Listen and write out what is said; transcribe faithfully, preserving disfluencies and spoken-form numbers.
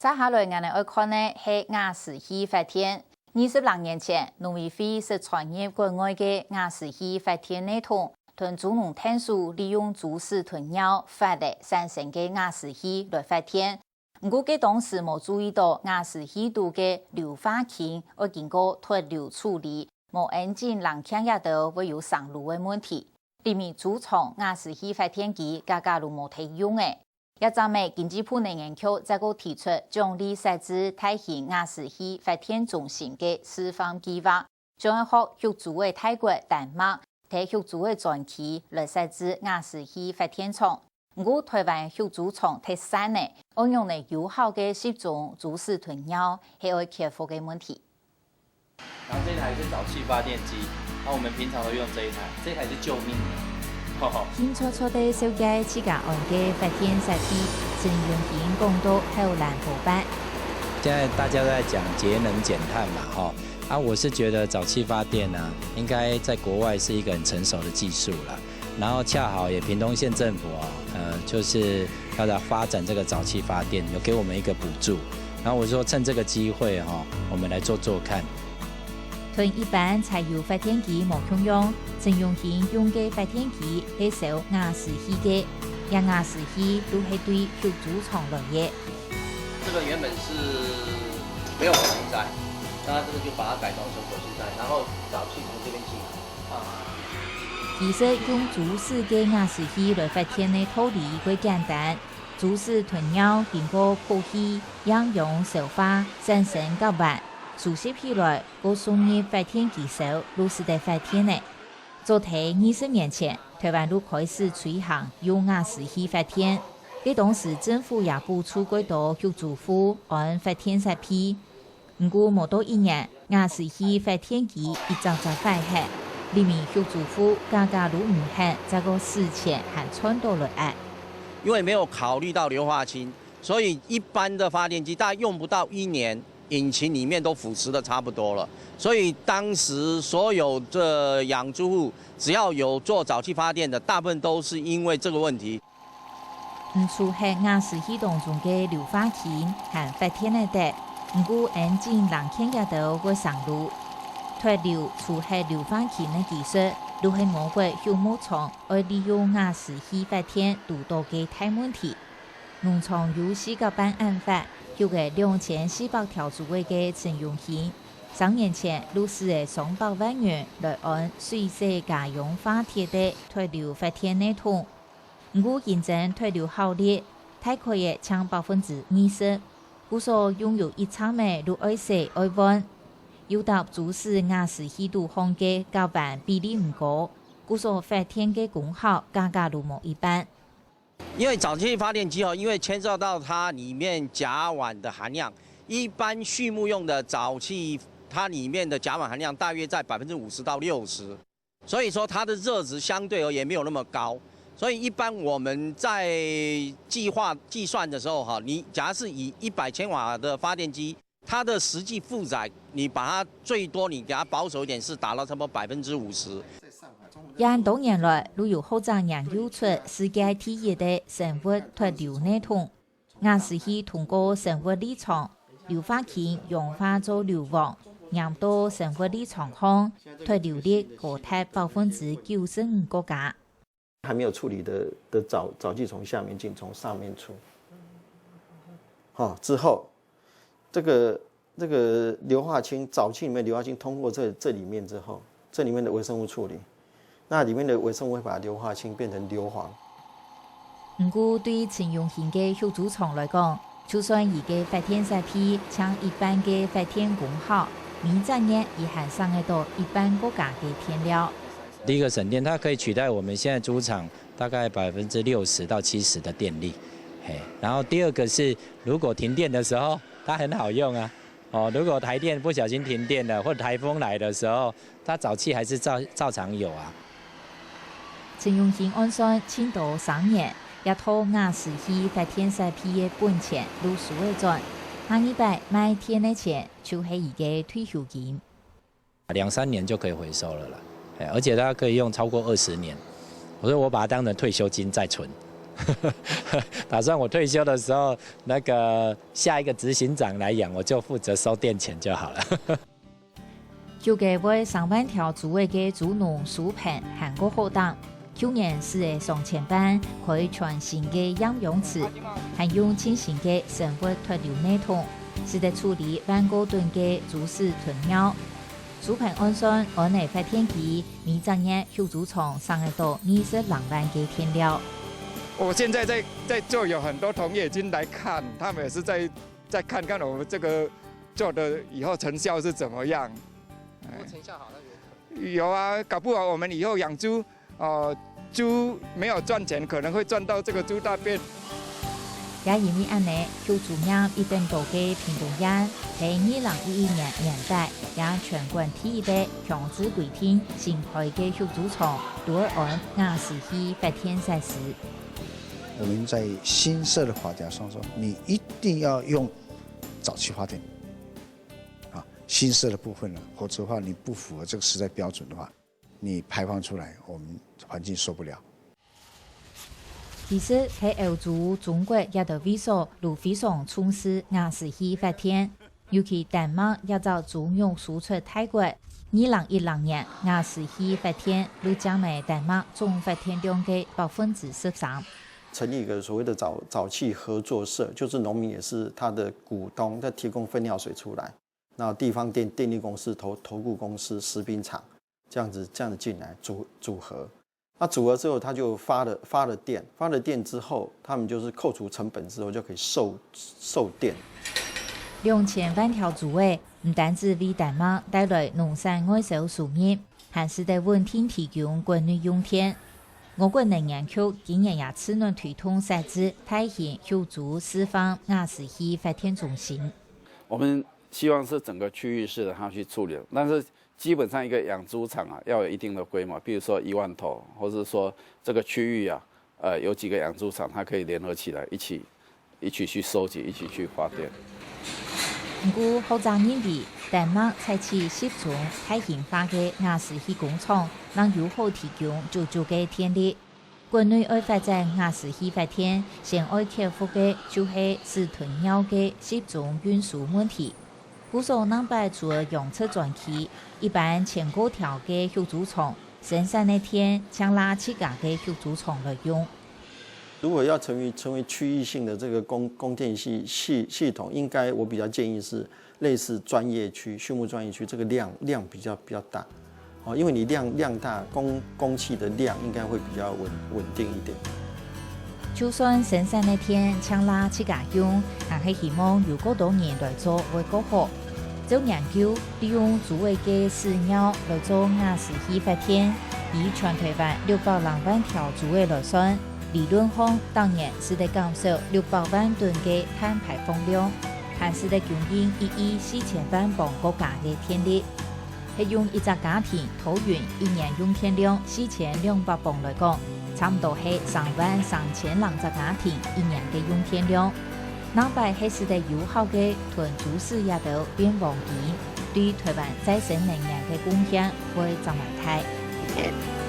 接下來，𠊎等愛看个係瓦斯氣發電。二十零年前，農委會識傳入國外个瓦斯氣發電系統，同豬農𢯭手利用豬屎同尿發个產生个瓦斯氣來發電。毋過，該當時無注意到瓦斯氣肚个硫化氫愛經過脫硫處理，無恁緊冷卻這兜會有生爐个問題。 這面豬場瓦斯氣發電機價格都無忒用誒。這站仔經濟部能源局再過提出獎勵設置大型瓦斯氣發電中心个示範計畫，將愛學畜豬个泰國、丹麥，在畜豬个專區來設置瓦斯氣發電廠。毋過，臺灣畜豬場忒散了，愛仰般有效个集中豬屎同尿，係愛克服个問題。 然後這台是沼氣發電機，那我們平常都用這一台，這台是救命的。吼吼。興沖沖个紹介自家安个發電設備，陳永興講到口難口白。現在大家都在講節能減碳嘛，吼，啊，我是覺得沼氣發電啊，應該在國外是一個很成熟的技術啦。然後恰好也屏東縣政府啊，呃，就是要來發展這個沼氣發電，有給我們一個補助。然後我說趁這個機會哈，我們來做做看。 同一般柴油發電機無共樣，陳永興用个發電機係燒瓦斯氣个，這瓦斯氣都係對畜豬場來个。這個原本是沒有活性炭，那這個就把它改裝成活性炭，然後沼氣從這邊進來。啊。其實用豬屎个瓦斯氣來發電个道理較簡單， 豬屎同尿經過空氣、營養消化，產生甲烷，收集起來，過送入發電機燒，就使得發電了。早在二十年前，臺灣就開始推行用瓦斯氣發電，該當時政府也補助幾多畜豬戶安發電設備。 毋過無到一年，瓦斯氣發電機一隻隻壞忒，這面畜豬戶價格都毋肯，再過使錢還賺到來啊。因為沒有考慮到硫化氫，所以一般的發電機大概用不到一年，引擎裡面都腐蝕得差不多了。所以當時所有的養豬戶，只要有做沼氣發電的，大部分都是因為這個問題。 毋除忒瓦斯氣當中个硫化氫還發電會得，毋過恁緊冷卻這兜會生餾。脫硫除忒硫化氫个技術，就係我國畜牧場愛利用瓦斯氣發電堵著个大問題。農場有四甲半恁闊，畜仔兩千四百條豬仔个陳永興，三年前就使仔上百萬元來安水洗加氧化鐵个脫硫發電系統。 毋過競爭脫硫效率，大概仔淨百分之二十，故所用油一站仔就愛洗愛換。又搭豬屎瓦斯氣肚項个甲烷比例毋高，故所發電个功效價格就無一半。因為沼氣發電機哦，因為牽涉到它裡面甲烷的含量，一般畜牧用的沼氣，它裡面的甲烷含量大約在百分之五十到六十。 所以說它的熱值相對而言沒有那麼高。所以一般我們在計劃計算的時候，哈，你假如是以一百千瓦的發電機，它的實際負載，你把它最多你給它保守一點，是達到差不多百分之五十。這恁多年來，就有學者研究出世界第一个生物脫硫系統。 瓦斯氣通過生物濾網，硫化氫氧化做硫磺，黏到生物濾網項，脫硫率高達百分之九十五个加。還沒有處理的的沼沼氣從下面進，從上面出。好，之後這個這個硫化氫，沼氣裡面硫化氫通過這這裡面之後，這裡面的微生物處理，那裡面的微生物會把硫化氫變成硫磺。毋過對陳永興个畜豬場來講，就算佢个發電設備淨一半个發電功效，每隻月佢還省得到一半个加个電料。第一個省電，它可以取代我們現在豬場大概百分之六十到七十的電力。嘿，然後第二個是，如果停電的時候，它很好用啊。 哦，如果台電不小心停電了，或颱風來的時候，它沼氣還是照照常有啊。陳永興按算盡多三年，這套瓦斯氣發電設備个本錢就收會轉，下二擺賣電个錢就係佢个退休金。兩三年就可以回收了啦，哎，而且它可以用超過二十年，所以我把它當成退休金在存。打算我退休的时候，那个下一个执行长来养，我就负责收电钱就好了。 舊个會三萬條豬仔个豬農蘇鵬還過好膽，舊年使个上千萬開全新个飲用池，還用盡新个生物脱硫系統，使得處理萬過噸个豬屎吞尿。蘇鵬按算，安个發電機，每隻月畜豬場省得到二十零萬个電料。我現在在在做，有很多同業已經來看，他們也是在在看看我們這個做的以後成效是怎麼樣。有成效好，那有啊，搞不好我們以後養豬，哦，豬沒有賺錢，可能會賺到這個豬大便。也因為恁呢，畜豬業一等到个屏東縣，在二零一一年年底，也全國第一个強制規定新開个畜豬場，都愛安瓦斯氣發電設施。我們在新設的法條上說，你一定要用沼氣發電。啊，新設的部分呢，否則的話你不符合這個時代標準的話，你排放出來，我們環境受不了。其實，在歐洲、中國這兜位所，都非常重視瓦斯氣發電，尤其丹麥這隻豬肉輸出大國。二零一零年，瓦斯氣發電都佔了丹麥總發電量个百分之十三。成立一個所謂的沼，沼氣合作社，就是農民也是他的股東，在提供糞尿水出來。那地方電，電力公司、投，投顧公司、食品廠，這樣子，這樣子進來組，組合。那組合之後，他就發了，發了電，發了電之後，他們就是扣除成本之後，就可以售，售電。兩千萬條豬仔，毋單止為丹麥帶來農產外銷收入，還使得穩定提供國內用電。我國能源局今年也持續推動設置大型畜豬示範瓦斯氣發電中心。我們希望是整個區域式的它去處理，但是基本上一個養豬場啊，要有一定的規模，比如說一萬頭，或是說這個區域啊，呃，有幾個養豬場，它可以聯合起來一起，一起去收集，一起去發電。毋過，學者認為，丹麥採取集中大型化个瓦斯氣工廠，正有效提供足足个電力。國內愛發展瓦斯氣發電，先愛克服个就係屎吞尿个集中運輸問題。 故所南北除了養殖專區，一般千過條个畜豬場，生產个電淨拿自家个畜豬場來用。如果要成為，成為區域性的這個供，供電系，系，系統，應該我比較建議是類似專業區、畜牧專業區，這個量，量比較，比較大。 哦，因為你量，量大，供，供氣的量應該會比較穩，穩定一點。就算生產个電淨拿自家用，還係希望有較多人來做會較好。照研究，利用豬仔个屎尿來做瓦斯氣發電，以全台灣六百零萬條豬仔來算，理論上逐年使得減少六百萬噸个碳排放量，還使得供應一億四千萬方國家个電力。 係用一隻家庭桃園一年用電量四千兩百方來講，差毋多係三萬三千零隻家庭一年个用電量。南北係使得有效个吞豬屎這兜變黃金，對台灣再生能源个貢獻會正來大。